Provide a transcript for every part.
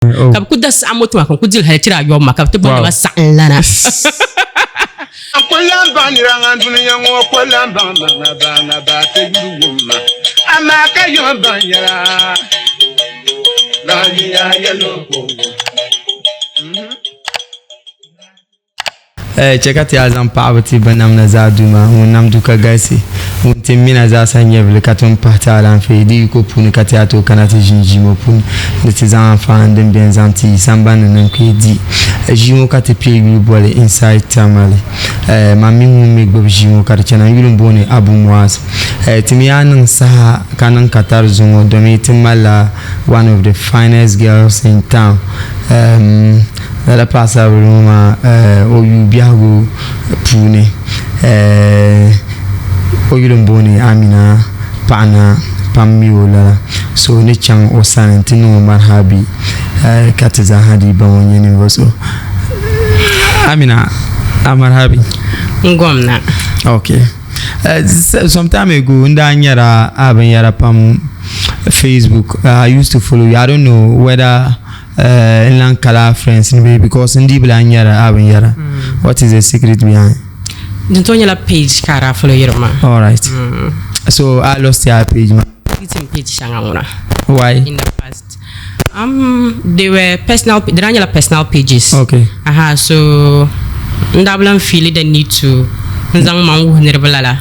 Oh. Ka bɛ ku da saɣim moto maa ka n ku dili hali tiri ayɔbu maa ka bɛ ti booni ma saɣim lana. N ku lan baŋ nira ŋan dunia ŋɔ ku lan baŋ ma ŋa ba ŋa ba ti yuli wum ma, amaa ka yiŋ baŋ yɛla lahiya yɛlo ko wum. Eh, chɛ ka ti a zaŋ paɣibu ti ba namda zaa Duuma ŋun nam du ka galisi, ŋun ti mina zaasa nyɛvili ka tom pahi ti alaafee di yiko puuni ka ti a tooi kana ti ʒini ʒii ŋɔ puuni ni ti zaŋ anfaani din beni zaŋ ti yi sambani ni niŋ di. Ʒii ŋɔ ka ti pee yuli boli Inside Tamale. Eh, man mi ŋun mi gbubi ʒii ŋɔ ka di chana n yuli m-booni Abu Muaz. Eh, ti mi a niŋ saha ka niŋ katari zuŋɔ domi ti malila one of the finest girls in town. Um, lala paɣasaribili ŋɔ maa eh, o yuui biɛhigu puuni eh, o yuli m-booni Amina Paɣana pam mi o lala so ni chaŋ o sani nti niŋ o marhabi eh, ka ti zaaha dii baŋ o nyɛ ninvuɣ so. Amina, a marhabi. N gomna. Okay. Uh, some time ago, n daa nyɛra a binyɛra pam Facebook. I used to follow you. I don't know whether n lan kala friends ni bee because n dii bi lan nyɛri a binyɛra. What is the secret behind? Din tooi nyɛla page ka a daa follow yiri maa. All right. So a lost your page maa. Deleting page shɛŋa ŋuna. Why? In the past. They were personal, di daa nyɛla personal pages. Okay. Aha, so n daa bi lan feel the need to n zaŋ maŋ wuhi niriba lala.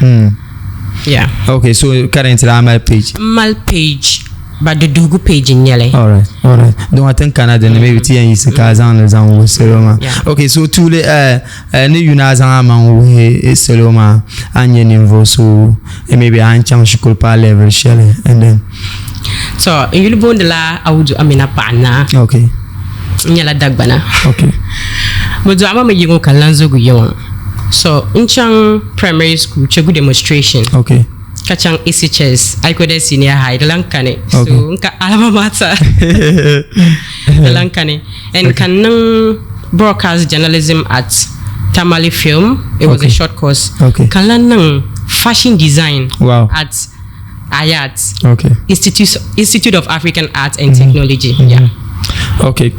Yeah. Okay, so currently a mali page? M mali page. Ba di duhigu page n nyɛli. Alright, alright. Don a tin kana dinni maybe ti yɛn yiɣisi ka a zaŋ li zaŋ wuhi salo maa. Okay, so tuuli eh, eh, ni yuna a zaŋ a maŋ wuhi salo maa a ni nyɛ ninvuɣu so eh, maybe a ni chaŋ shikuru paai level shɛli and then. So n yuli booni la Audu Amina Paɣa Naa. Okay. N nyɛla Dagbana. Okay. Bɛ dɔɣi ma mi yiŋɔ ka n lan zogi yiŋɔ. So n chaŋ primary school Chegu demonstration. Okay. Ka chaŋ SHS, Aikoda Senior High, di lan kani. So n ka alma mater di lan kani. And ka n niŋ broadcast journalism at Tamale Film. It was a short course. Ka n lan niŋ fashion design at Ayat. Institute, Institute of African Art and Technology. Yeah. Okay.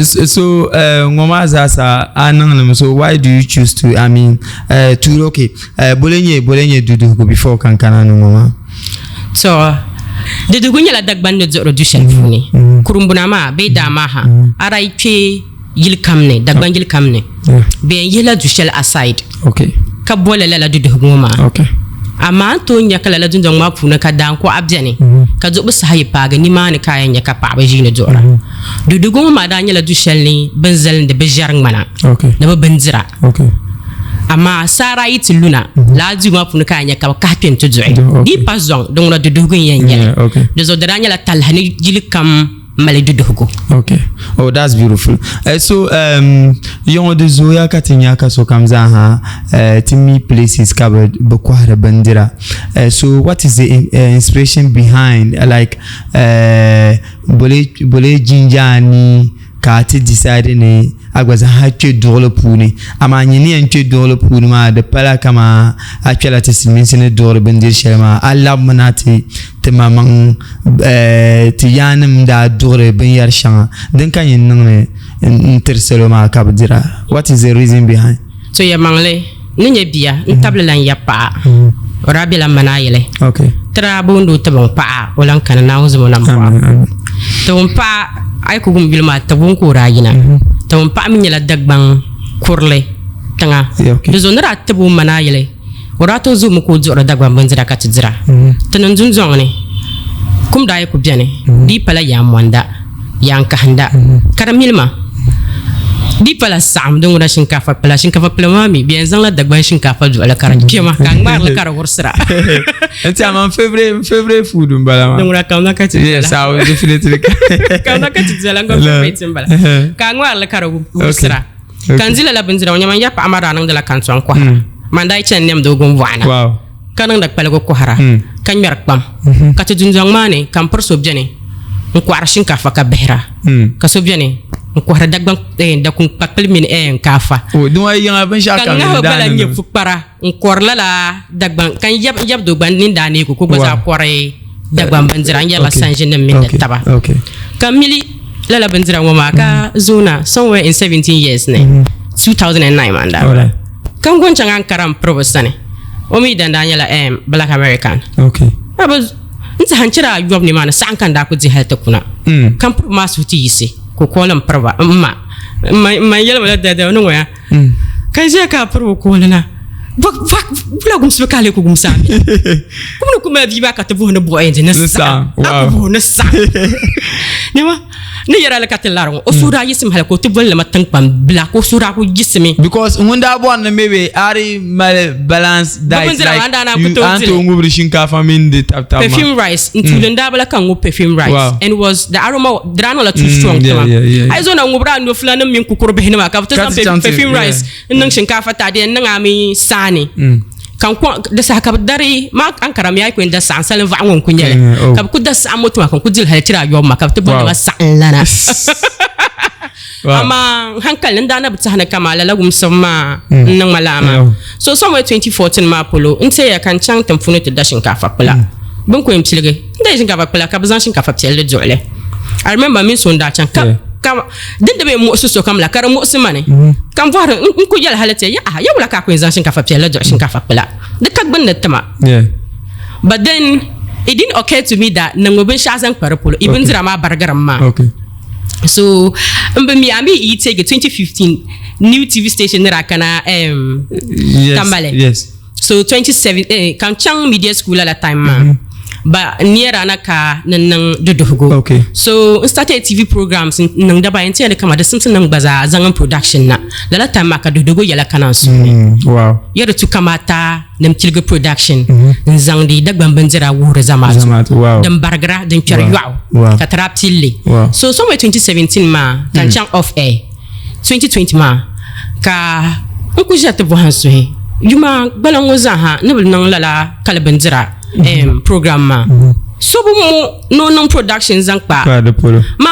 So, ŋɔ maa zaa sa a niŋ li mi, so why do you choose to, I mean, to, okay, Eh, bole nyɛ bole nyɛ duduhigu before ka n kana ni ŋɔ maa. To, duduhigu nyɛla Dagban ni duɣiri du shɛli puuni. Kurumbuna maa bee daa maa ha, a daa yi kpe yili kam ni, Dagban yili kam ni, bɛ yɛn yihila du shɛli aside ka boli lala duduhigu ŋɔ maa. Amaa a ni tooi nya ka lala dundɔŋ maa puuni ka daankuɣa beni, ka duɣibu saha yi paagi nimaani ka a yɛn nya ka paɣaba ʒiini duɣira. Duduhigu ŋɔ maa daa nyɛla du shɛli ni bɛ ni zalindi bɛ ʒɛri ŋmana ni bɛ bindira. Amaa saara yi ti luna lala duu maa puuni ka a nya ka bɛ kahi kpe nti duɣi. Di yi pa zɔŋ, di ŋuna duduhigu n-yɛn nyɛ li. Di zuɣu di daa nyɛla talahi ni yili kam mali duduhigu. Okay. Oh, that's beautiful. So, yiŋɔ di zooya ka ti nya ka sokam zaa ha ti mi places ka bɛ kɔhiri bindira. So, what is the inspiration behind, like, bole jinja ni ka a ti decide ni a gba zaa kpe duɣili puuni. Amaa nyin ni yɛn kpe duɣili puuni maa di pala kaman a kpɛla ti silimiinsi ni duɣiri bindiri shɛli maa, a labimina ti ti maŋmaŋ ti yaannim ni daa duɣiri binyɛr shɛŋa din ka nyin niŋdi n-tiri salo maa ka bɛ dira. What is the reason behind? To yɛlimaŋli, n ni nyɛ bia n-tabili lan ya paɣa, o daa bela Manaayili. Ti daa booni o Tibiŋ paɣa, o lan kani Naawuni zom o nam pɔɣa. Tibiŋ paɣa, a yi ku wum yuli maa, Tibiŋ ka o daa yina. Tibiŋ paɣa mi nyɛla Dagbaŋ kurili tiŋa. Di zuɣu ni daa tibi o Manaayili, o daa tooi zoomi ka o duɣiri Dagbaŋ bindira ka ti dira. Ti niŋ dundɔŋ ni, kum daa yi ku beni, di yi pala Yaamonda. Yaan kahinda ka di milima di pala saɣim din ŋuna shinkaafa kpila. Shinkaafa kpila maa mi bɛ yɛn zaŋla Dagbaŋ shinkaafa duɣili ka di kpɛma ka a ŋmaari li ka di wurisira. N tiɛha man favorite favorite food n bala maa. Din ŋuna kamina ka ti dila. Yes, I will definitely. Kamina ka ti dila n gba favorite n bala. Ka a ŋmaari li ka di wurisira. Ka n di lala bindira ŋɔ nyama n ya paɣa maa daa niŋdila kantɔŋ kɔhira. Man daa yi chani nɛmdi o gumbɔɣu na. Ka niŋdi kpaligu kɔhira, ka ŋmɛri kpam. Ka ti dundɔŋ maa ni ka m piri so beni n-kɔhiri shinkaafa ka bihira, ka so beni n-kɔhiri Dagbaŋ dakun kpakpili mini kaafa. Ka ŋahiba gba lan nyɛ pukpara n-kɔri lala Dagbaŋ, ka n yab doo gba nini daa neegi ka o gba zaa kɔri Dagbaŋ bindira n-yɛrila sanʒinim mini di taba. Ka m mili. Lala bindira ŋɔ maa ka zoona somewhere in 17 years ni 2009 maa n-daa bala. Ka n go n-chaŋ Ankara m-piri bɛ sani. O mi dan daa nyɛla um, black American. Okay. Ka bɛ n tiɛha n chira ayɔbu nimaani saɣim ka n daa ku di hali ti kuna. Ka n piriba maa suhu ti yiɣisi ka o call n piriba m ma m ma m ma n yɛli ma la dada ni ŋɔya ka n ʒiya ka a piriba call na wula gumsibu ka a lee ku gumsi a mi kum ni ku mali bia maa ka ti buhi ni buɣi yɛn ti ni saɣim a ku buhi ni saɣim nima ni yɛra li ka ti lari ŋɔ o suhu daa yiɣisimi hali ka o ti bolli ma tiŋkpan bila ka o suhu daa ku yiɣisimi because ŋun daa bɔri ni maybe a di mali balance diet bindira like maa daa naan ku you tooi a ni dili. tooi ŋubiri shinkaafa mini di tabi tabi maa perfume rice n tuuli n daa bala ka n ŋubi perfume rice Wow. and it was the aroma di daa niŋla too strong yeah, tima yeah, yeah, a yi zo na ŋubiri a nofila nim mini kukuri bihi nima ka bi ti Ka zaŋ ti chaŋ ti- perfume yeah. rice n niŋ shinkaafa tahi di yɛn niŋ a mi saani ka n ko di saha ka bi dari ma Ankara mi a yi ku yɛn da saɣim salin vaɣu ŋɔ n ku nyɛli Oh. ka bi ku da saɣim moto maa ka n ku dili hali chira ayɔbu maa ka bi ti bolli Wow. ma saɣim lana Wow. amaa hankali n daa na bi tiɛhi ni kama lala wumsibu maa n niŋ ma laa maa Yeah. so somewhere 2014 maa polo n teeya ka n chaŋ tiŋpuuni ti da shinkaafa kpula bin ku yɛn piligi n da shinkaafa kpula ka bi zaŋ shinkaafa piɛlli duɣili I remember mini so n daa chaŋ ka Yeah. ka din di bi yɛn muɣisi sokam la ka di muɣisi ma ni ka n bɔhiri n ku yɛli hali ti ya ya wula ka a ku yɛn zaŋ shinkaafa piɛlli duɣi shinkaafa kpula di ka gbunni tima Yeah. but then it didn't occur to me that niŋmi binshɛɣu zaŋ kpa di polo i bindira maa barigirim maa Okay. so n bi mi a mi yi teegi 2015 new TV station ni daa kana um, Yes. Tamale. Yes. So 27 eh, ka n chaŋ media school lala time maa mm -hmm. ba n nɛra na ka ni niŋ duduhigu okay. So n started TV programs n niŋ daba n tiɛni kama di simsi niŋ gba zaa zaŋ n production na lala time maa ka duduhigu yɛla kana n suuni wow. Ya di tu kamata ni n piligi production mm -hmm. n zaŋdi Dagbaŋ bindira wuhiri zamaatu wow. din barigira din kpɛri wow. yɔɣu wow. ka tira pilli wow. So somewhere 2017 maa ka n chaŋ off air 2020 maa ka n ku ʒiya ti bɔhi n suhi yuma gbala ŋɔ zaaha ni bi niŋ lala kali bindira um, program maa so bi mo ni o niŋ production zaŋ kpa Kpa di polo. ma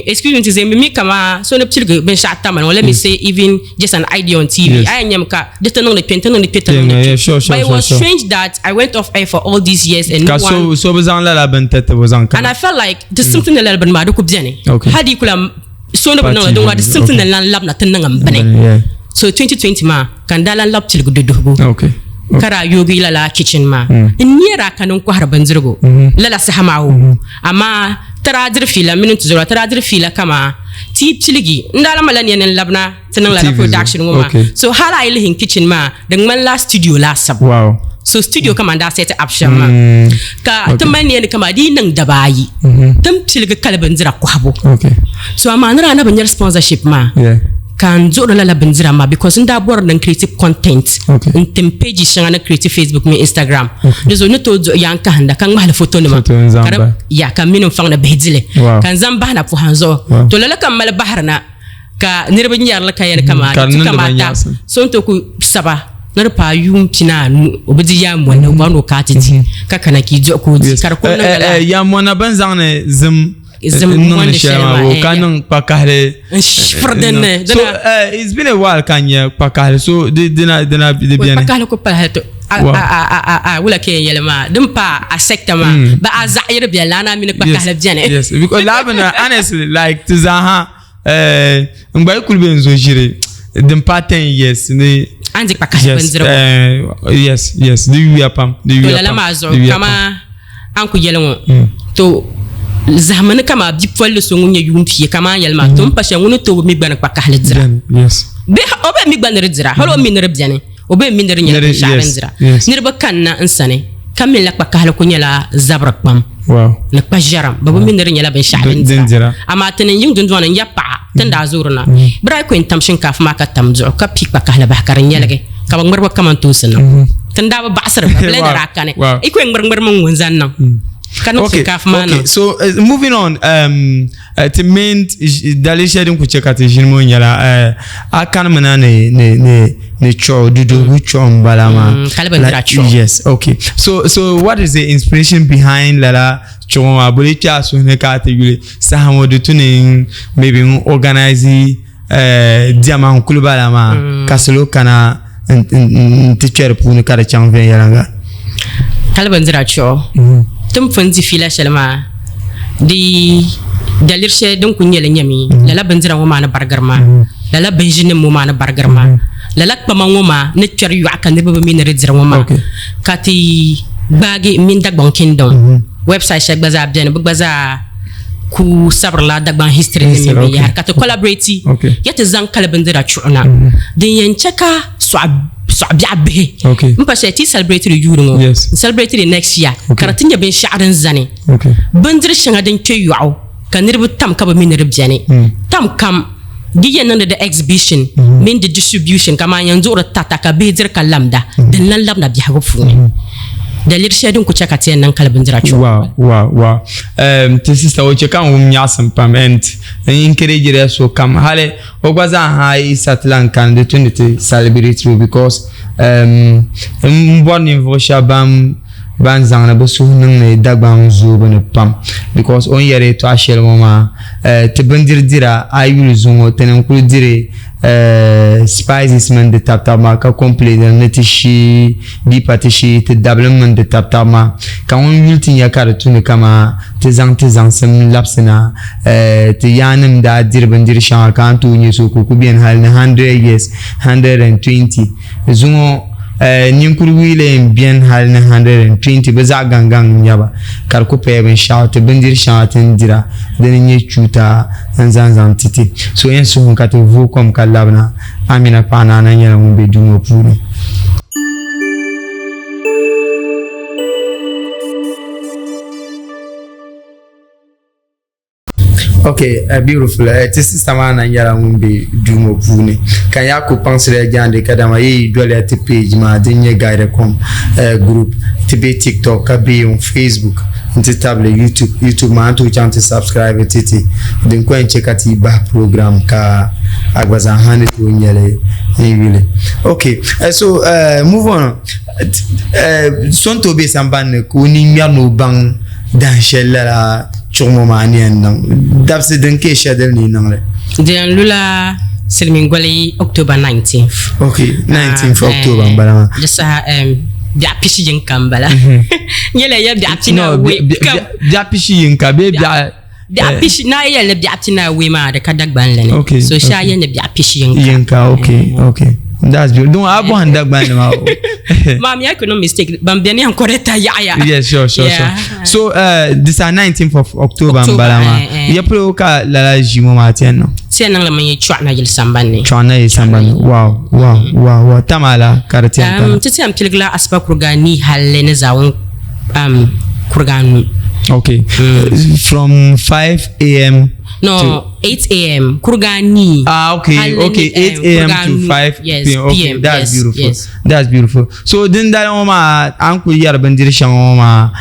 excuse me to say mi kama so ni piligi binshɛɣu tamani let me say even just an idea on TV Yes. a yɛn nyɛmi ka di ti niŋdi kpe n ti niŋdi kpe ti Yeah, niŋdi yeah, kpe sure, sure, but it sure, was sure. strange that I went off air for all these years and Ka no one so so bi zaŋ lala bin ti tibu zaŋ and kana. I felt like di simti ni lala bini maa di ku beni Okay. hali di ku lahi so ni bi niŋli din di simti ni lan labina ti niŋ n bini Yeah. so 2020 maa ka n daa lan labi tiligi duduhigu Okay. ka daa yoogi lala kitchen maa n neera ka ni kɔhiri bindirigu lala saha maa o amaa ti daa diri fiila mini n tizɔra ti daa diri fiila kama ti yi piligi n daa lan malila nia ni n labina ti niŋ lala TV production ŋɔ maa Okay. so hali a yi lihi n kitchen maa di ŋmanila studio laasabu Wow. So studio kaman daa set up shɛm maa ka ti mali nia ni kaman di yi niŋ daba ayi ti ni piligi kali bindira kɔhibu. Okay. So amaa ni daa na bi nyari sponsorship maa Yeah. ka n duɣiri lala bindira maa because n daa bɔri ni n create content Okay. n tim pages shɛŋa ni create Facebook mini Instagram. Di zuɣu ni tooi duɣi ya n kahinda ka ŋmahili foto nima Foto n zaŋ ka di bahi. ya ka m mini n faŋ ni bihi dili Wow. ka n zaŋ bahina pɔhim zuɣu. Wow. To lala ka m mali bahiri na ka niriba nyarili ka yɛli kamaa Ka di tu niŋdi ba kamaata nyaɣisim. so n tooi ku saba ni di paai yuun pinaanu o bi di yaamɔni o bɔri ni o kaai ti di ka kana ka yi duɣi ka o di ka di kuli niŋ lala. Yaamɔna bɛn zaŋdi zim Zim n niŋdi mɔndi shɛli shɛli maa maa, o ka ya. niŋ kpakahili N shifiri din ni, So, dina. it's been a while ka n nya kpakahili so di dina dina di beni. Kpakahili ku pali hali to a Wow. a a a a a wula ka yɛn yɛli maa din pa a sector maa ba a zaɣ yiri bɛli la a naan mini kpakahili beni. Yes, because labina honestly like ti zaaha n gba yi kuli be n zo ʒiri din paai 10 years ni A ni di kpakahili yes, bindirigu. yes, yes, di yuya pam, di To yuya lala pam, maa di zuɣu yuya kama pam. a ni ku yɛli ŋɔ to zahima ni kama bipolli so ŋun nyɛ yuun pia kama a ni yɛli maa to n pa shɛli ŋun ni tooi bi mi gba ni kpakahili dira. Beni, yes. Bee o bee mi gba ni di dira, hali o mi ni di beni, o bee mi ni di nyɛla Ni di- binshɛɣu din yes, dira. yes. Niriba kanna n sani ka mi la kpakahili ku nyɛla zabiri kpam. Wow. Ni kpa ʒɛrim, bɛ bi mi ni di nyɛla binshɛɣu din Din dira. dira. Amaa ti ni yiŋ dundɔŋ ni n ya paɣa ti ni daa zoori na, bɛ daa yi ku yɛn tam shinkaafa maa ka tam duɣu ka pii kpakahili bahi ka di nyɛligi ka bɛ ŋmiri ba kamantoosi niŋ. Ti ni daa bi baɣisiri ba, blender daa kani, yi ku yɛn ŋmiriŋmirimi ŋ-ŋun zaŋ niŋ ka niŋ shinkaafa maa niŋ. Okay, so moving on, ti main daliri shɛli din ku chɛ ka ti ʒini ŋɔ nyɛla a kanimi na ni ni ni ni chuɣu duduhigu chuɣu n bala maa. Kali bindira chuɣu. Yes, okay. So so what is the inspiration behind lala chuɣu maa? Boli kpɛ a suhu ni ka a ti yuli saha ŋɔ di tu ni maybe n organize diɛma n kuli bala maa ka salo kana n ti kpɛ di puuni ka di chaŋ viɛnyɛliŋga. Kali bindira chuɣu ti ni pun di fiila shɛli maa di Daliri shɛli din kuli nyɛli nyɛmi lala bindira ŋɔ maa ni barigiri maa, lala binʒinim ŋɔ maa ni barigiri maa, lala kpama ŋɔ maa ni kpɛri yɔɣu ka niriba bi mi ni di diri ŋɔ maa ka ti gbaagi m mini Dagbaŋ Kingdom website shɛli gba zaa beni bɛ gba zaa ku sabirila Dagbaŋ history ni mini binyɛhiri ka ti collaborate ya ti zaŋ kali bindira chuɣu na din yɛn che ka sɔɣu biɛɣu bihi m pa shɛli ti yi celebrate di yuuni ŋɔ n celebrate di next year ka di ti nyɛ binshɛɣu din zani Bindiri shɛŋa din kpe yɔɣu ka niriba tam ka bi mi ni di beni. Tam kam di yɛn niŋdi di exhibition mini di distribution kaman yɛn duɣiri tata ka bihi diri ka lamda din lan labina biɛhigu puuni. Daliri shɛli din ku che ka ti yɛn niŋ kali bindira chuɣu m-bala. Wow, wow, wow. Ti sister o che ka n wum nyaɣisim pam and n encourage so kam hali o gba zaa ha yi sa ti lan kani di tu ni ti celebrate o because m bɔri ninvuɣu shɛba ban ban zaŋdi bɛ suhu niŋdi Dagbaŋ zoobu ni pam because o ni yɛri yɛtɔɣa shɛli ŋɔ maa ti bindiri dira a yi yuli zuŋɔ ti ni kuli diri spices mini di tabi tabi maa ka complain ni ti shee bee pa ti shee ti dabilim mini di tabi tabi maa ka ŋun yuli ti nya ka di tu ni kaman ti zaŋ ti zaŋsim labisi na ti yaannim daa diri bindiri shɛŋa ka a ni tooi nya so ka o kuli beni hali ni 100 years 120 Zuŋɔ ninkurigu yi lee beni hali ni 120 bɛ zaɣ gaŋgaŋ n-nyɛ ba ka di ku paya binshɛɣu ti bindiri shɛŋa ti ni dira dini n-nyɛ chuuta n-zaŋ zaŋ ti ti. So yɛn suhimi ka ti vooi kom ka labina. Amina paɣa Naana nyɛla ŋun be duu ŋɔ puuni. Ok, beautiful. Ti sister maa na nyɛla ŋun be duu ŋɔ puuni ka n yaa ku kpaŋsiri ya jaande kadama yi yi doli ti page maa din nyɛ Guidacom group ti be TikTok ka be on Facebook n-ti tabili YouTube. YouTube maa a ni tooi chaŋ ti subscribe ti ti din ku yɛn che ka ti yi bahi program ka a gba zaa ha ni tooi nya li n-yuli. Ok, so move on. So ni tooi be sambani ni ka o nini ŋmɛri ni o baŋ dahin shɛli lala chuɣu ŋɔ maa ni yɛn niŋ dabisi din ka shɛli dini ni yi niŋli. Di yɛn lula silimiin goli October 19th. Ok, 19th October n bala maa. Di saha biɛɣu pishi yinka n bala. Nyɛla ya biɛɣu pina awei kam. Biɛɣu pishi yinka bee biɛɣu Biɛɣu pishi naa yɛli ni biɛɣu pina awei maa di ka Dagbanli ni. Okay, So shee a yɛli ni biɛɣu pishi yinka. Yinka, okay, okay. That's beautiful. Don a bɔhim Dagbanli maa. Maam ya ku niŋ mistake ban beni yan correct a yaɣaya. Yes, sure, sure, Yeah. sure. So this is 19th of October n bala maa. October, eh, eh. Ya polo ka lala ʒii ŋɔ maa ti yɛn niŋ? Ti yɛn niŋli mi chɔɣu na yili sambani ni. Chɔɣu na yili sambani ni. Wow, wow. Tamala ka di ti yɛn kana. Ti ti yɛn piligi la asiba kuriga nii halli ni zaawuni kuriga anu. Okay. From 5 a.m. No, 8 a.m. Kuriga nii. Ah, okay, Halli okay, ni, 8 a.m. kuriga to anu. 5 Yes, p.m. Okay, PM, that's yes, beautiful. yes. That's beautiful. So din dali ŋɔ maa a ni kuli yɛri bindiri shɛŋa ŋɔ maa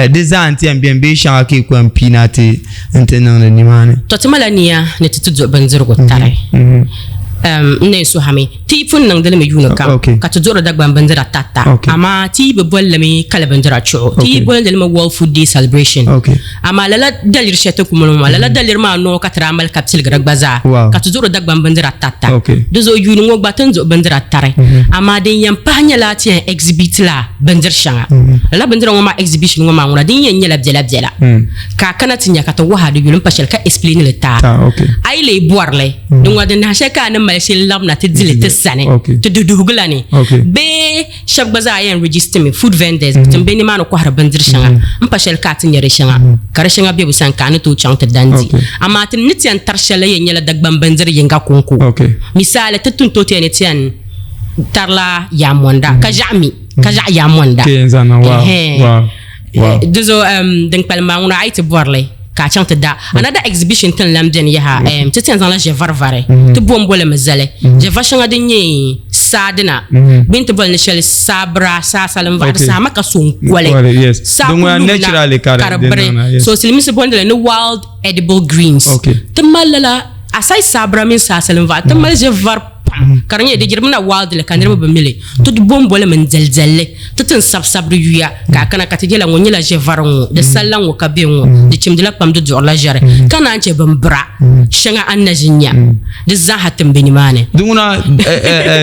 di zaa n-ti yɛn beni bee shɛŋa ka yi ku yɛn piina ti n-ti niŋdi nimaani? Tɔ ti mala nia ni ti ti duɣi bindirigu tari. N na yɛn suhimi ti yi pun niŋdi li mi yuuni kam ka ti duɣiri Dagbaŋ bindira tarita, amaa ti yi bi boli li mi kali bindira chuɣu, ti yi bolindi li mi World Food Day Celebration. Amaa lala daliri shɛli ti ni ku mali ŋɔ maa, lala daliri maa noo ka ti daa mali ka piligiri gba zaa ka ti duɣiri Dagbaŋ bindira tarita. Di zuɣu yuuni ŋɔ gba ti ni duɣi bindira tari, amaa din yɛn pahi nyɛla ti yɛn exhibit la bindiri shɛŋa. Lala bindira ŋɔ maa exhibition ŋɔ maa ŋuna din yɛn nyɛla biɛla biɛla ka a kana ti nya ka ti wahi di yuli m-pa shɛli ka explain li ti a. A yi lee bɔri li, Din ŋɔ di nahi shɛli ka a ni mali shɛli labina ti dili ti sani ti duduhigu la ni bee shɛba gba zaa yɛn register mi food vendors ti be nimaani kɔhiri bindiri shɛŋa m pa shɛli ka a ti nya di shɛŋa ka di shɛŋa be bɛ sani ka a ni tooi chaŋ ti da n-di. Amaa ti ni ti yɛn tari shɛli la yɛn nyɛla Dagbaŋ bindiri yiŋga kɔŋko. Misali ti tun tooi ti yɛn ni ti yɛn tarila yaamonda ka ʒiɛɣu mi ka ʒiɛɣu yaamonda. Di zuɣu din kpalim maa ŋuna a yi ti bɔri li ka a chaŋ ti da. Another exhibition ti ni lan beni yaha, ti ti yɛn zaŋla ʒe varivari ti bombo li mi zali. Ʒe va shɛŋa din nyɛ saa dina bɛ ni ti boli ni shɛli saa bira, saa salinvaɣu, di saha ma ka so n-koli. Saa ku lumi na ka di biri. So silimiinsi bondi li ni wild edible greens. Ti mali lala aside saa bira mini saa salinvaɣu, ti mali ʒe vari pam. pam ka di nyɛ di jirimi na wildly ka niriba bi mi li. Ti di bomboli mi n-dɛli dɛlli ti ti n-sabi sabi di yuya ka a kana ka ti yɛla ŋɔ nyɛla ʒe vari ŋɔ, di salila ŋɔ ka be ŋɔ, di chimdila kpam di duɣirila ʒɛri ka naan chɛ bimbira shɛŋa a ni na ʒi nya di zaaha ti m-be nimaani. Di ŋuna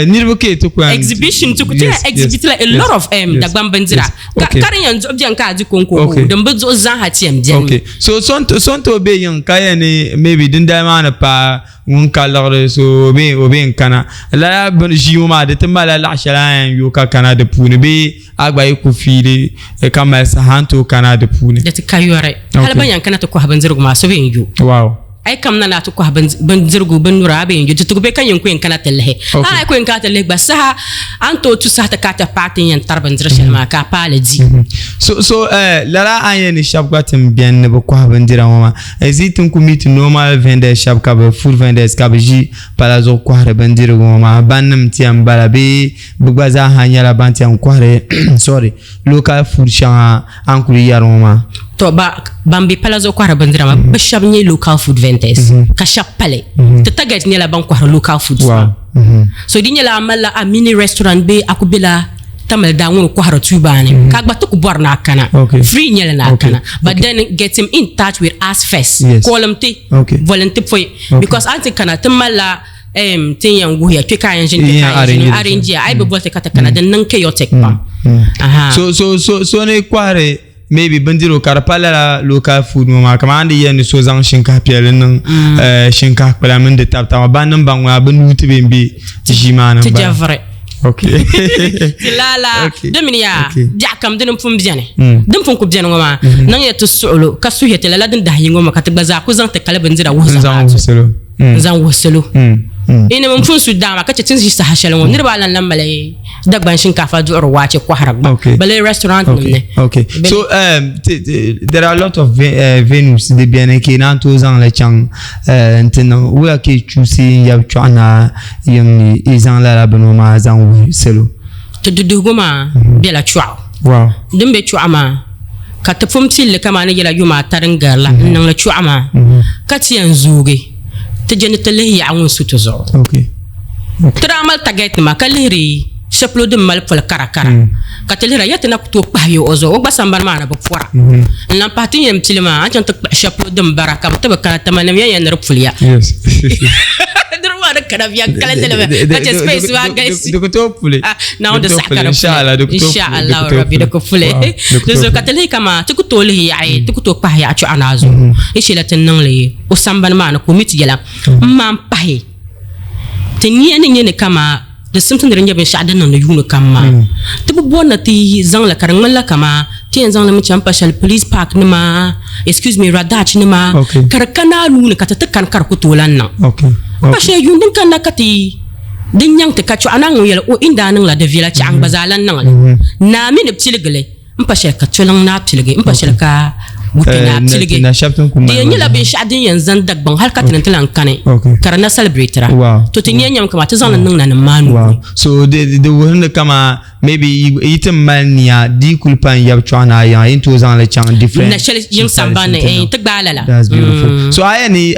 niriba ka yi ti ku yɛn Exhibition ti ku ti yɛn exhibit la a lot of Dagbaŋ bindira ka ka di yɛn duɣi beni ka a di kɔŋko din bi duɣi zaaha ti yɛn beni mi. So so n tooi be yiŋ ka yɛn ni maybe dindali maa ni paai ŋun ka liɣiri so o bee o bee n kana lala bini ʒii ŋɔ maa di ti malila laɣa shɛli a yɛn yo ka kana di puuni bee a gba yi ku fiili ka mali saha n tooi kana di puuni. Di ti ka yɔri hali ban yɛn kana ti kɔhi bindirigu maa so bee n yo. Wow. A yi kamina ni a ti kɔhi bindirigu binnura a bee n yo di ti ku be ka nyin ku yɛn kana ti lihi. Hali a yi ku yɛn kana ti lihi gba saha a ni tooi tu saha ti ka ti paai ti ni yɛn tari bindiri shɛli maa ka a paai li di. So so lala a ni yɛn ni shɛba gba ti beni ni bɛ kɔhi bindira ŋɔ maa Is it n ku meet normal vendors shɛba ka bɛ food vendors ka bɛ ʒi pala zuɣu kɔhiri bindirigu ŋɔ maa ban nim ti yɛn bala bee bɛ gba zaa ha nyɛla ban ti yɛn kɔhiri sorry local food shɛŋa a ni kuli yɛri ŋɔ maa. To ba ban be pala zuɣu kɔhiri bindira maa bɛ shɛba nyɛ local food vendors ka shɛba pali ti target nyɛla ban kɔhiri local foods maa so di nyɛla a malila a mini restaurant bee a ku bela Tamale daa ŋuni kɔhiri tuubaani mm-hmm. ka gba ti ku bɔri ni a kana free nyɛli ni a kana but then get him in touch with us first call him ti volunteer pɔi because an ti kana ti malila um, tin yɛn wuhiya kpe ka a yɛn ʒini kpe ka a yɛn ʒini arrange ya a yi bi boli ti ka ti kana mm. din niŋ chaotic pam mm. So so so so ni kɔhiri maybe bindirigu ka di pa lala local food ŋɔ maa kamani di yɛn ni so zaŋ shinkahi piɛlli niŋ mm. eh, shinkahi kpila mini di tabi taba ban niŋ baŋ ŋɔ bi nuu ti bɛ n bɛ ʒii maa ni ti jɛviri ti lala domini yaa biɛɣu kam dini pun biɛni mm. din pun ku biɛni ŋɔ maa mm-hmm. niŋ ya ti suɣulo ka suhiya ti lala din dahi yi ŋɔ maa ka ti gba zaa ku zaŋ ti kali bindira wuhi zamaatu mm. n zaŋ wuhi salo ina min pun su daa maa ka chɛ ti ni ʒi saha shɛli ŋɔ niriba alan lan mali Dagban shinkaafa duɣiri waache kɔhiri gba bale restaurant nim ni. Okay. So um, there are a lot of uh, venues di beni ka naan tooi zaŋ li chaŋ uh, n-ti niŋ wula ka yi chuusi n-yab chɔɣu na yiŋ ni yi zaŋ lala bini ŋɔ maa zaŋ wuhi salo. Ti duduhigu maa bela chɔɣu. Wow. Din be chɔɣu maa ka ti pun pilli kamani yɛla yuma ata din gari la n-niŋ li chɔɣu maa ka ti yɛn zoogi ti je ni ti lihi yaɣa ŋun su ti zuɣu. Okay. Ti daa mali target nima ka lihiri shɛli polo din mali poli kara kara mm. ka ti lihira ya ti na ku tooi kpahi o zuɣu o gba sambani maa na bi pɔra mm-hmm. n lan pahi ti yɛn pili maa a ni chaŋ ti kpahi shɛli polo din bara ka bi ti bi kana tamanim ya yɛn ni di puliya diri maa di kana biya kala tili ka chɛ space maa galisi di ku tooi puli ah, naawuni di saɣa ka di puli inshallah rabbi di ku puli di zuɣu ka ti lihi kama ti ku tooi lihi yaɣi mm. ti ku tooi kpahi yaɣa chuɣu naa zuɣu mm-hmm. ni shɛli ti niŋli o sambani maa ni ka o mi ti yɛla mm. n maan pahi Ti nia ni nyɛ ni kama di simsi ni di nyɛ binshɛɣu din niŋdi yuuni kam maa. Hmm. Ti bi bɔri ni ti zaŋ li ka di ŋmanila kama ti yɛn zaŋ li mi chaŋ pa shɛli police park nima, excuse me, Radach nima, ka di kana a nuu ni ka ti ti kani ka di ku tooi lan niŋ. Pa shɛli yuun din kanna ka ti din nyaŋ ti ka chɔɣu naa ŋun yɛli o in daa niŋla di viɛla chɛɣu n gba zaa lan niŋ li. Hmm. Naa mi ni piligi li. N pa shɛli ka Toliŋ naa piligi, n pa shɛli ka Gupe naa piligi. Di yɛn nyɛla binshɛɣu din yɛn zani Dagbaŋ hali ka ti ni ti lan kani ka di na celebrate-ra. To ti nya nyami kaman ti zaŋ li niŋ nanim maa nuu ni. So di wuhiri ni kaman maybe yi ti mali nia di yi kuli pa n-yab chɔɣu ni a yiŋa yi ni tooi zaŋ li chaŋ different Na shɛli yiŋ sambani ni, ti gbaai lala. That's beautiful. So a yɛn ni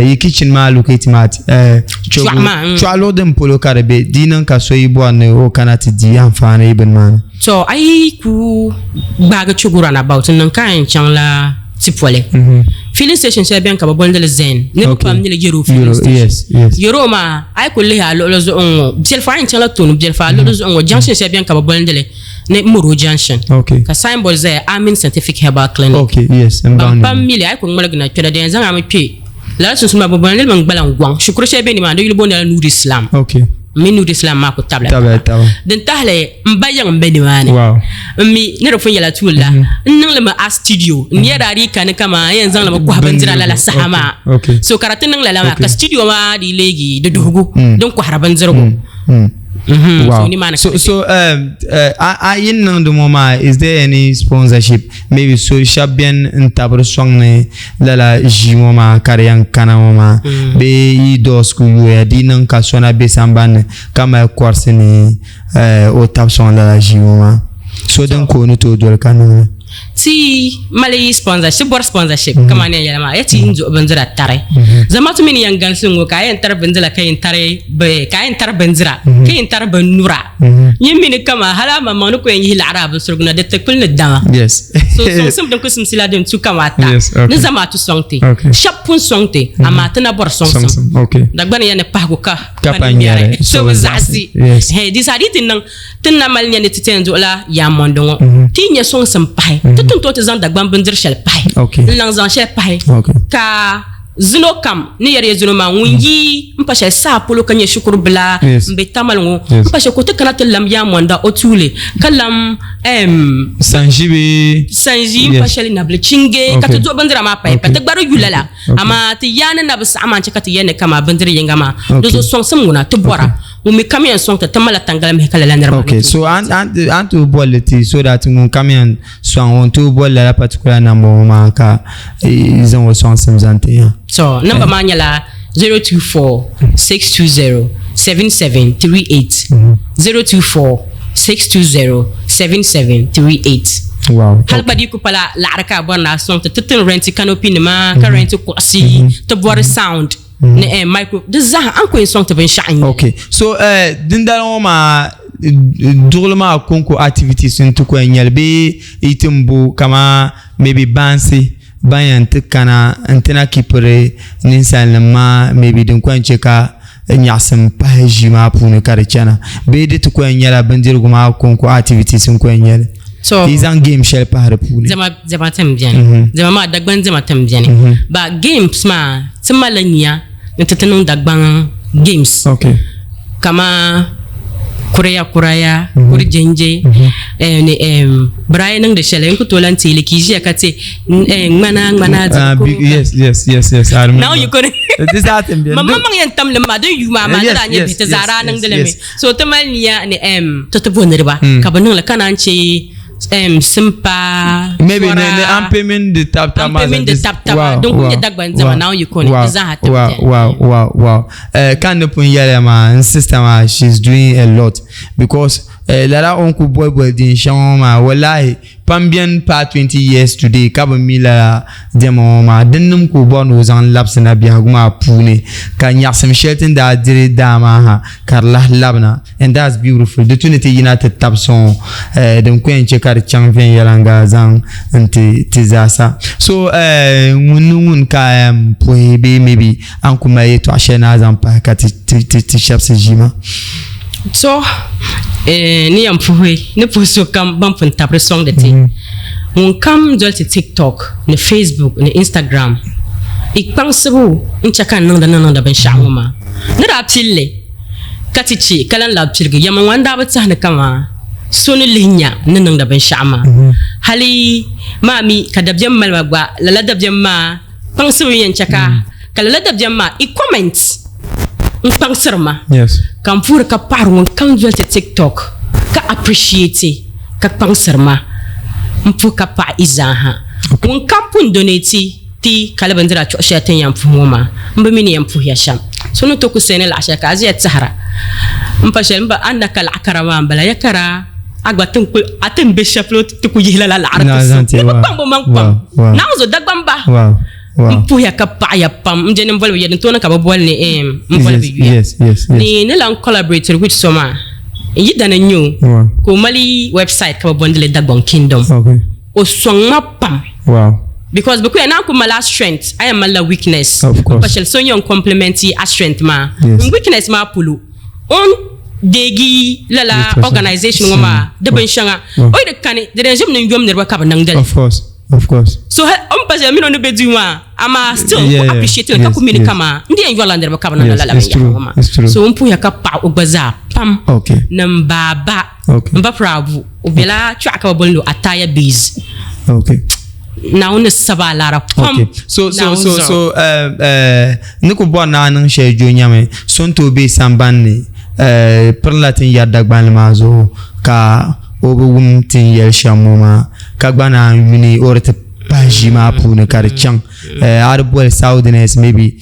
yi kitchen maa locate maa Chɔɣu maa. Chɔɣu luɣ din polo ka di be di yi niŋ ka so yi bɔri ni o kana ti di anfaani yi bini maa ni. To a yi ku gbaagi Chugu runabout n niŋ ka yɛn chaŋ la Tipoli. Mhm. Filling station shɛli bɛni ka bi bolindi li Zen. Niriba pam mi li Yero filling station. Yero maa a yi ku lihi a luɣili zuɣu n ŋɔ biɛlifu a yɛn chaŋla tooni biɛlifu a luɣili zuɣu n ŋɔ junction shɛli bɛni ka bi bolindi li ni Moro junction. Ka signboard zaya Amin Scientific Herbal Clinic. Ban pam mi li a yi ku ŋmaligi na kpɛna di yɛn zaŋ a mi kpɛ lala sunsuuni maa bi bolindi li mi Gbalaŋ Gɔŋ. Shikuru shɛli bɛ nimaani di yuli boondila Nur Islam. Min Nur Islam maa ku tabila taba. Din tahili n ba yiŋ m-be nimaani. M mi ni di pun yɛla tuuli la, n niŋ li mi a studio. N nya daa dii kani kaman n yɛn zaŋ li mi kɔhi bindira lala saha maa. So ka di ti niŋ lala maa ka studio maa dii leegi di duhigu din kɔhiri bindirigu. Wow. So, so um, uh, a yi niŋdi ŋɔ maa is there any sponsorship maybe so shɛba bɛn n tabiri sɔŋ ni lala ʒii ŋɔ maa ka di yɛn kana ŋɔ maa mm. bee yi doors ku yooya di niŋ ka sona be sambani ni ka mali kɔrisi ni eh, o tabi sɔŋ lala ʒii ŋɔ maa so din ka o ni tooi doli ka niŋli. Ti mali sponsorship, bɔri sponsorship kamani ni yɛn yɛli maa ya ti yi duɣi bindira tari. Zamaatu mi ni yɛn galisi ŋɔ ka a yɛn tari bindira ka yɛn tari bɛ ka a yɛn tari bindira ka yɛn tari binnyura. Nyin mi ni kama hali a maŋmaŋ ni ku yɛn yihi laɣiri a binsurigu na di ti kuli ni dama. Yes. So sɔŋsim din ku simsi la din tu kamaata Yes, okay. ni zamaatu sɔŋ ti. Okay. Shɛba pun sɔŋ ti amaa ti na bɔri sɔŋsim. Sɔŋsim, okay. Dagbani ya ni pahigu ka Ka pa nyɛri, so bi zaɣisi. Yes. Hɛ, di saha di ti niŋ Ti ni na mali nya ni ti ti yɛn duɣila yaamondi ŋɔ, ti yi nya sɔŋsim pahi, ti ti ni tooi ti zaŋ Dagbaŋ bindiri shɛli pahi n-laŋ zaŋ shɛli pahi ka zino kam ni yɛri ya zino maa ŋun yi m-pa shɛli saa polo ka nyɛ shikuru bila m-be Tamale ŋɔ m-pa shɛli ka o ti kana ti lam yaamonda o tuuli ka lam Sanʒi bee sanʒi m-pa shɛli nabilichinge ka ti duɣi bindira maa pahi ka ti gba di yu lala. Amaa ti yaa ni na bi saɣi maa n-chɛ ka ti yɛli ni kaman bindiri yiŋga maa, di zuɣu sɔŋsim ŋuna ti bɔra. Ŋun mi kam yɛn sɔŋ ti, ti malila tangalimihi ka lala niriba Okay, ni tooi so an an an tooi bolli ti so that ŋun kam yɛn sɔŋ o n tooi boli lala particular number ŋɔ maa ka eh, zaŋ o sɔŋsim zaŋ ti ya. So number maa nyɛla 024 620 7738 024 620 7738. Wow. Hali gba di ku pala laɣiri ka a bɔri ni a sɔŋ ti, ti ti ni renti canopy nima ka renti kuɣusi, ti bɔri sound ni eh, micro, di zaaha a ni ku yɛn sɔŋ ti binshɛɣu n-nyɛ li. Okay. So eh, dindali ŋɔ maa duɣili maa konko activities n ti ku yɛn nyɛli bee yi ti bo kaman maybe baansi ban yɛn ti kana n ti na keepiri ninsalinima maa maybe din ku yɛn che ka nyaɣisim pahi ʒii maa puuni ka di chana bee di ti ku yɛn nyɛla bindirigu maa konko activities n ku yɛn nyɛli So ka yi zaŋ game shɛli pahi di puuni. Diɛma diɛma ti m-beni. Diɛma maa Dagbaŋ diɛma ti m-beni. Ba games maa ti malila nia ni ti ti niŋ Dagbaŋ games. Okay. Kaman kuraya kuraya, kuri jenje, eh, ni eh, birayi niŋdi shɛli n ku tooi lan teeli ka yi ʒiya ka ti eh, ŋmana ŋmana Big, yes yes yes yes I remember. Now you couldn't. Di zaa ti m-beni. Ma maŋ yɛn tam li maa din yuui maa maa ni daa nyɛ bihi ti zaa daa niŋdi li mi. So ti mali niya ni em ti ti bo niriba ka bɛ niŋli ka naan che em simpa Maybe ni ni ampe mini di tab taba maa ampe mini di tab taba din kuli nyɛ Dagbaŋ diɛma Naawuni yiko ni di zaa ha ti Wow wow wow wow eh, ka n ni pun yɛliya maa n sister maa she's doing a lot because eh, lala o ni ku boli boli din shɛŋa ŋɔ maa wallahi Pam beni paai 20 years today ka bi mi lala diɛma ŋɔ maa. Din nim ka o bɔri ni o zaŋ labisi na biɛhigu maa puuni ka nyaɣisim shɛli ti ni daa diri daa maa ha ka di lahi labina and that's beautiful. Di tu ni ti yina ti tabi sɔŋ o din ku yɛn che ka di chaŋ viɛnyɛliŋga zaŋ n-ti ti zaasa. So ŋun ni ŋun ka a yɛn puhi bee maybe a ni ku mali yɛtɔɣ shɛli ni a zaŋ pahi ka ti ti shɛbisi ʒii maa. To, ni yɛn puhi ni puhi sokam ban pun tabiri sɔŋdi ti. Ŋun kam doli ti TikTok ni Facebook ni Instagram, i kpaŋsibu n-chɛ ka n niŋdi ni niŋdi binshɛɣu ŋɔ maa. Ni daa pili li ka ti chɛ ka lan labi piligi, yɛlimaŋli n daa bi tɛhi ni kaman so ni lihi nya n ni niŋdi binshɛɣu maa. Hali maa mi ka dabiɛm mali ma gba, lala dabiɛm maa kpaŋsibu n-yɛn chɛ ka ka lala dabiɛm maa i comment n kpaŋsiri ma ka n puhiri ka paɣiri ŋun kam doli ti TikTok ka appreciate ka kpaŋsiri ma n puhi ka paɣi i zaaha ŋun kam pun donate ti kali bindira chuɣu shɛli ti ni yɛn puhi ŋɔ maa m bi mi ni yɛn puhiya shɛm so ni to ku sani laɣ shɛli ka a ʒiya tɛhira m pa shɛli m ba a ni na ka laɣ kara maa m bala ya kara a gba ti ni a ti ni be shɛli polo ti ku yihi lala laɣiri ti so ni bi kpaŋ bi maŋ pam Naawuni zuɣu Dagbamba n puhiya ka paɣiya pam n je ni n boli bi ya din tooni ka bi boli ni n boli bi yuya ni ni lan collaborate with so maa n yi dana n-nyɛ o ka o mali website ka bi bondi li Dagbaŋ Kingdom o sɔŋ ma pam because bɛ kuya naan ku mali a strength a yɛn malila weakness n pa shɛli so n yɛn compliment a strength maa n weakness maa polo o ni deegi lala organization ŋɔ maa di binshɛŋa o yi di kani di di yɛn ʒimi ni n yom niriba ka bɛ niŋdi li Of course. So hali o ni pa ʒiya mini o ni be duu maa amaa still n ku appreciate li ka ku mi ni kaman n di yɛn yɔrila niriba ka bɛ niŋdi lala binyɛra ŋɔ maa. So n puhiya ka paɣi o gba zaa pam ni m baaba m ba Pirabu o bela Chɔɣu ka bɛ booni o Ataya Base. Naawuni ni sabi a laara pam. So so so so n ni ku bɔri ni a niŋ shɛli jo nyami so ni tooi be sambani ni pirila ti ni yɛri Dagbanli maa zuɣu ka o bi wum ti ni yɛli shɛm ŋɔ maa ka gba naan yuni o di ti pahi ʒii maa puuni ka di chaŋ. A di boli Southerners maybe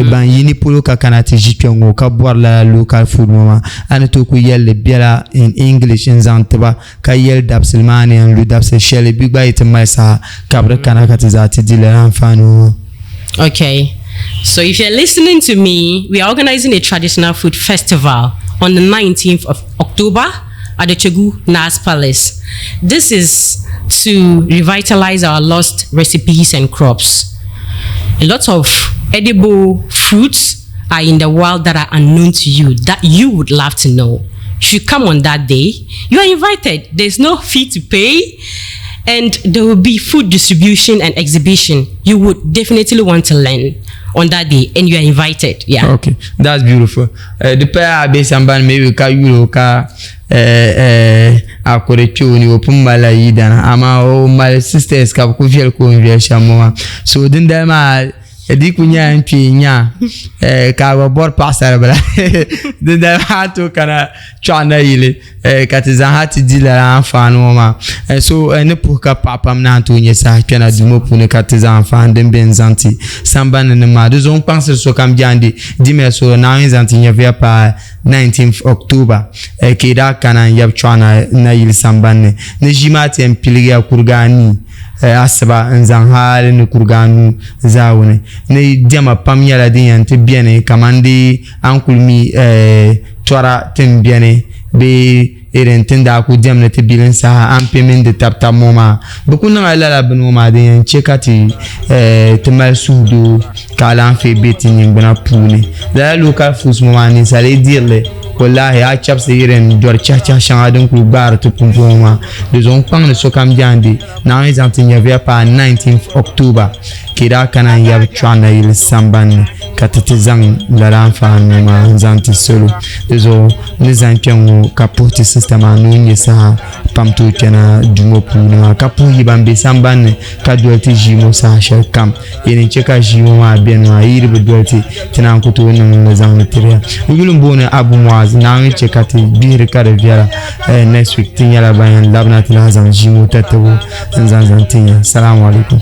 ban yi ni polo ka kana ti ʒi kpɛ ŋɔ ka bɔri lala local food ŋɔ maa, a ni tooi ku yɛlli bela in English n zaŋ tiba ka yɛli dabisili maa ni yɛn lu dabisili shɛli bɛ gba yi ti mali saha ka bɛ di kana ka ti zaa ti di lala anfaani ŋɔ maa. Okay, so if you're listening to me, we are organizing a traditional food festival on the 19th of October at the Chegu Nas Palace. This is to revitalize our lost recipes and crops. A lot of edible fruits are in the wild that are unknown to you that you would love to know. If you come on that day, you are invited. There's no fee to pay, and there will be food distribution and exhibition. You would definitely want to learn on that day, and you are invited. Yeah. Okay, that's beautiful. Di paya a be sambani maybe ka yuli o ka a kuri kpe o ni o pun malila yidana, amaa o mali sisters ka bi ku viɛli ka o ni viɛli shɛm ŋɔ maa. So dindali maa di ku nyɛla n kpee nya ka a gba bɔri paɣasaribila, dindali maa a tooi kana kpiɔɣu nayili ka ti zaŋ ha ti di lala anfaani ŋɔ maa. So ni puhi ka paɣa pam naan tooi nyɛ saha kpɛna duu ŋɔ puuni ka ti zaŋ anfaani din beni zaŋ ti sambani ni maa. Di zuɣu n kpaŋsiri sokam jaandi dimiya so Naawuni zaŋ ti nyɛvuya paai 19th October ka yi daa kana n yab kpiɔɣu nayili sambani ni. Ni ʒii maa ti yɛn piligiya kuriga anii asiba n zaŋ hali ni kuriga anu zaawuni. Ni diɛma pam nyɛla din yɛn ti beni kamani di a ni kuli mi tɔra ti ni beni bee irin ti ni daa kuli diɛmdi ti bilim saha a ni pe mini di tabi tabi ŋɔ maa. Bɛ kuli niŋla lala bini ŋɔ maa din yɛn che ka ti mali suhudoo ka alaafee be ti niŋgbuna puuni. Lala local foods ŋɔ maa ninsal yi diri li, wallahi a chɛbisi irin dɔri chɛhichɛhi shɛŋa din kuli gbaari ti pumpɔŋɔ maa. Di zuɣu n kpaŋdi sokam jaande Naawuni zaŋ ti nyɛvuya paai 19th October ka yi daa kana n-yab Chɔɣu Nayili sambani ni ka ti ti zaŋ lala anfaani ŋɔ maa n-zaŋ ti salo. Di zuɣu n ni zaŋ kpe ŋɔ ka puhi ti sista maa ni o nya saha pam tooi kpɛna duu ŋɔ puuni maa ka puhi yi ban be sambani ni ka doli ti ʒii ŋɔ saha shɛli kam. Yi ni chɛ ka ʒii ŋɔ maa beni maa, yi di bi doli ti, ti naan ku tooi niŋ li zaŋ li tiri ya. N yuli m-booni Abu Muaz, Naawuni chɛ ka ti gbihiri ka di viɛla. Next week ti nyɛla ban yɛn labina ti lahi zaŋ ʒii ŋɔ tatabo n-zaŋ zaŋ ti ya. Salamu alaikum.